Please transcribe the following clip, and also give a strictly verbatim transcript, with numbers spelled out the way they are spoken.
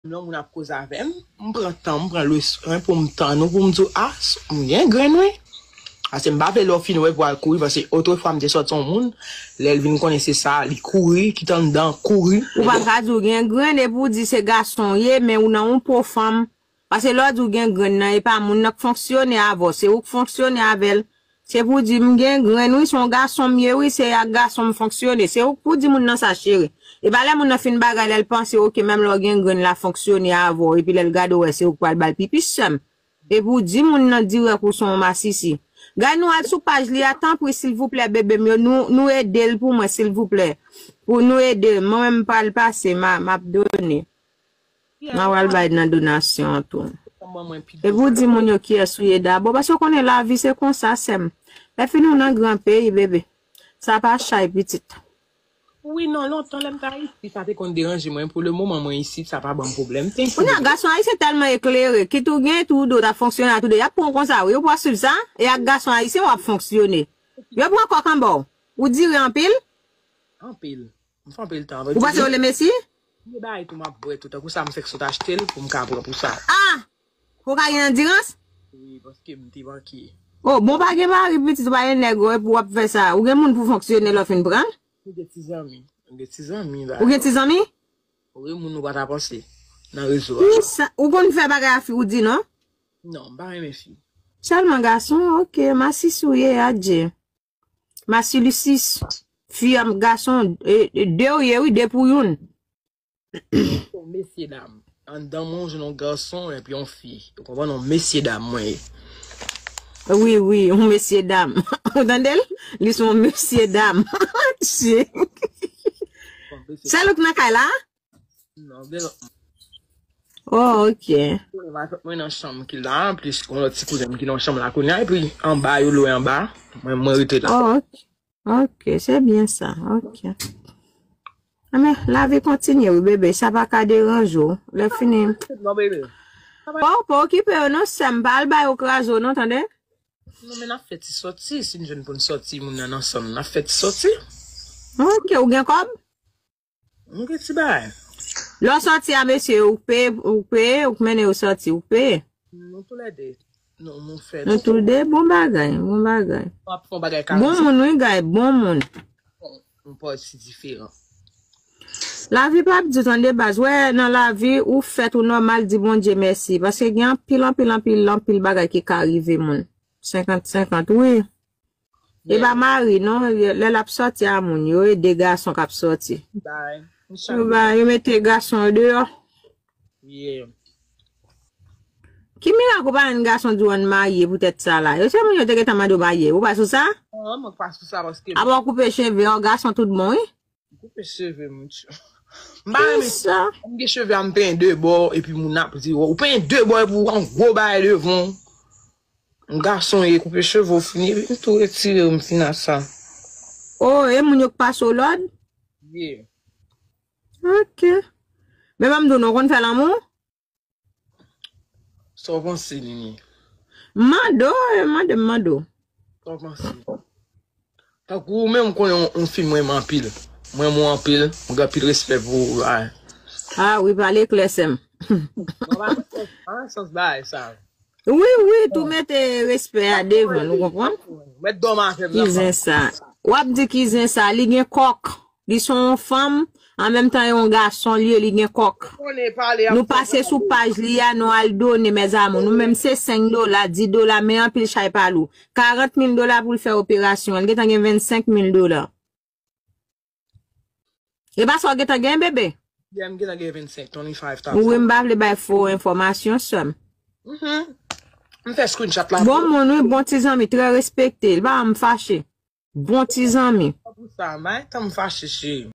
Lè yon moun ap koze avè m, m pran tan, m pran le swen pou m tann ou, pou m di w, a, m gen grenn wi. Paske m pa vle lè w fin wè pou w al kouri, paske otrefwa m te sòti yon moun, lè l vin konnen se sa, li kouri, kite anndan, kouri. Ou pa ka di w gen grenn epi w di se gason w ye, men ou nan yon po fanm. Paske lè w di w gen grenn nan, e pa moun nan k fonksyone avè w, se ou k fonksyone avè l. Se pou di m gen grenn wi, se yon gason m ye wi, se ak gason m fonksyone. Se ou k pou di moun nan sa cheri. E pa lè moun nan fin bagay, lè l panse, oke, menm lè w gen grenn la fonksyone avè w, epi lè l gade w wè se ou k pral ba l pipi sè m. E pou di moun nan dirèk ou se yon masisi. Gade nou al sou paj li a, tanpri, silvouplè, bebe m yo, nou, nou ede l pou mwen, silvouplè. Pou nou ede l, mwen menm m pral pase, m a, m ap done. M a pral bay nan donasyon an tou. Epi w di moun yo kiyès ou ye dabò, paske w konnen lavi se konsa, sè m. Lè fini w nan gran peyi, bebe. Sa pa chay, pitit. Wi, non, lontan lè m t Ayiti, sa te konn deranje mwen. Pou le moman, mwen isit, sa pa ban m pwoblèm. Thank you, bebe. Kounye a, gason ayisyen tèlman eklere, kit ou gen tou, w ta fonksyone a tou de. Y ap pran w konsa, wi. Ou pa swiv sa? E ak gason ayisyen, w ap fonksyone. Yo pran kòk anba w. Ou dire anpil? Anpil. M fè anpil tan. Ou panse yo le mesi? Gen bagay tou m ap bwè tou. Tankou sa, m fèk sot achte l pou m ka pran pou sa. Ah! Ou ka gen andirans? Wi, paske m te manke. Oh, bon, pa gen mari pitit, ou pa gen nèg, ou, epi w ap fè sa. Ou gen moun pou fonksyone lè w fin pran? M gen ti zanmi. M gen ti zanmi la. Ou gen ti zanmi? Wi, moun ou pa ta panse. Nan rezo a. Kisa? Ou konn fè bagay a fi ou di non? Non, m pa renmen fi. Sèlman gason, oke, masisi w ye, adje. Masilisis, fi ak gason, e, e, de w ye, wi, de pou youn. Yon mesye dam. Anndan mwen, yon gason, epi yon fi. Ou konprann? Yon mesye dam, mwen ye. Wi, wi, yon mesye dam. Ou tande l? Li se yon mesye dam. Sèl ou k nan kay la? Non, gen lòt moun. Oh, ok. Mwen nan chanm ki la, plis yon lòt ti kouzen m ki nan chanm la kounye a, epi anba, yo lwe anba, mwen, mwen rete la. Oh, ok. Ok, se byen sa, ok. Anben, lavi kontinye, wi, bebe, sa pa ka deranje w. Lè fini. Non, bebe. Pa, pa okipe yo, non, sè m, pa al ba yo kraze w, non, tande? Non, men n ap fè ti sòti, si n jwenn pou n sòti, moun nan ansanm, n ap fè ti sòti. Ok, ou gen kòb? M gen ti bagay. Lè w sòti a mesye, ou k peye, ou k peye, ou k mennen yo sòti, ou k peye. Nou toulède. Nou, nou fè. Nou tou de, bon bagay, bon bagay. W ap fè yon bagay ka bon moun, wi, gay, bon moun. Yon pòz si diferan. Lavi p ap di w tande baz. Wè, nan lavi, ou fèt, ou nòmal, di Bondye mèsi. Paske gen anpil, anpil, anpil, anpil bagay ki ka rive moun. Senkant senkant, wi. E pa mari, non, lè l ap sòti a moun, yo ede gason k ap sòti. Yo ba, yo mete gason yo deyò. Ki mirak ou pa jwenn gason di w ann marye poutèt sa la? Yo se moun yo te gentan mande w marye. Ou pa sou sa? Non, mwen pa sou sa paske. Apa w koupe cheve w, gason tout bon, wi. M koupe cheve m, tchou. M pa renmen. Kisa? M gen cheve a, m penyen de bò, epi moun ap di, "Ou penyen de bò, epi w an gwo bagay devan w." M gason ye, koupe cheve w fini, epi m tou retire w, m fin a sa. Oh, e moun yo k pase w lòd? Yeah. Ok. Men ban m di w non, w konn fè lanmou? Sa w panse, Nini? M mande w, e mande m mande w. Sa w panse? Tankou ou menm, m konnen yon, yon fi m renmen anpil. M renmen w anpil, m gen anpil respè pou ou, ay. Ah wi, pale klè, sè m. Mwen pa nan sans, pa nan sans bagay sa. Wi, wi, tou mete respè a devan, nou konprann? Mèt dòmi avè m nan. Kizen sa. W ap di kizen sa, li gen kòk. Li se yon fanm, an menm tan yon gason li ye, li gen kòk. Nou pase sou paj li a, nou al done, mes amours. Nou menm se senk dola, dis dola, men anpil chay pa lou. Karant mil dola pou l fè operasyon an. Li gentan gen vennsenk mil dola. E pa sa w gentan gen, bebe? Yeah, m gentan gen vennsenk, twenty-five thousand. Wi, m pa vle bay fo enfòmasyon, sè m. Mhm. M fè screenshot la. Bon moun, wi, bon ti zanmi, trè respekte. Li pa janm fache. Bon ti zanmi. Pou sa, may tan m fache, cheri.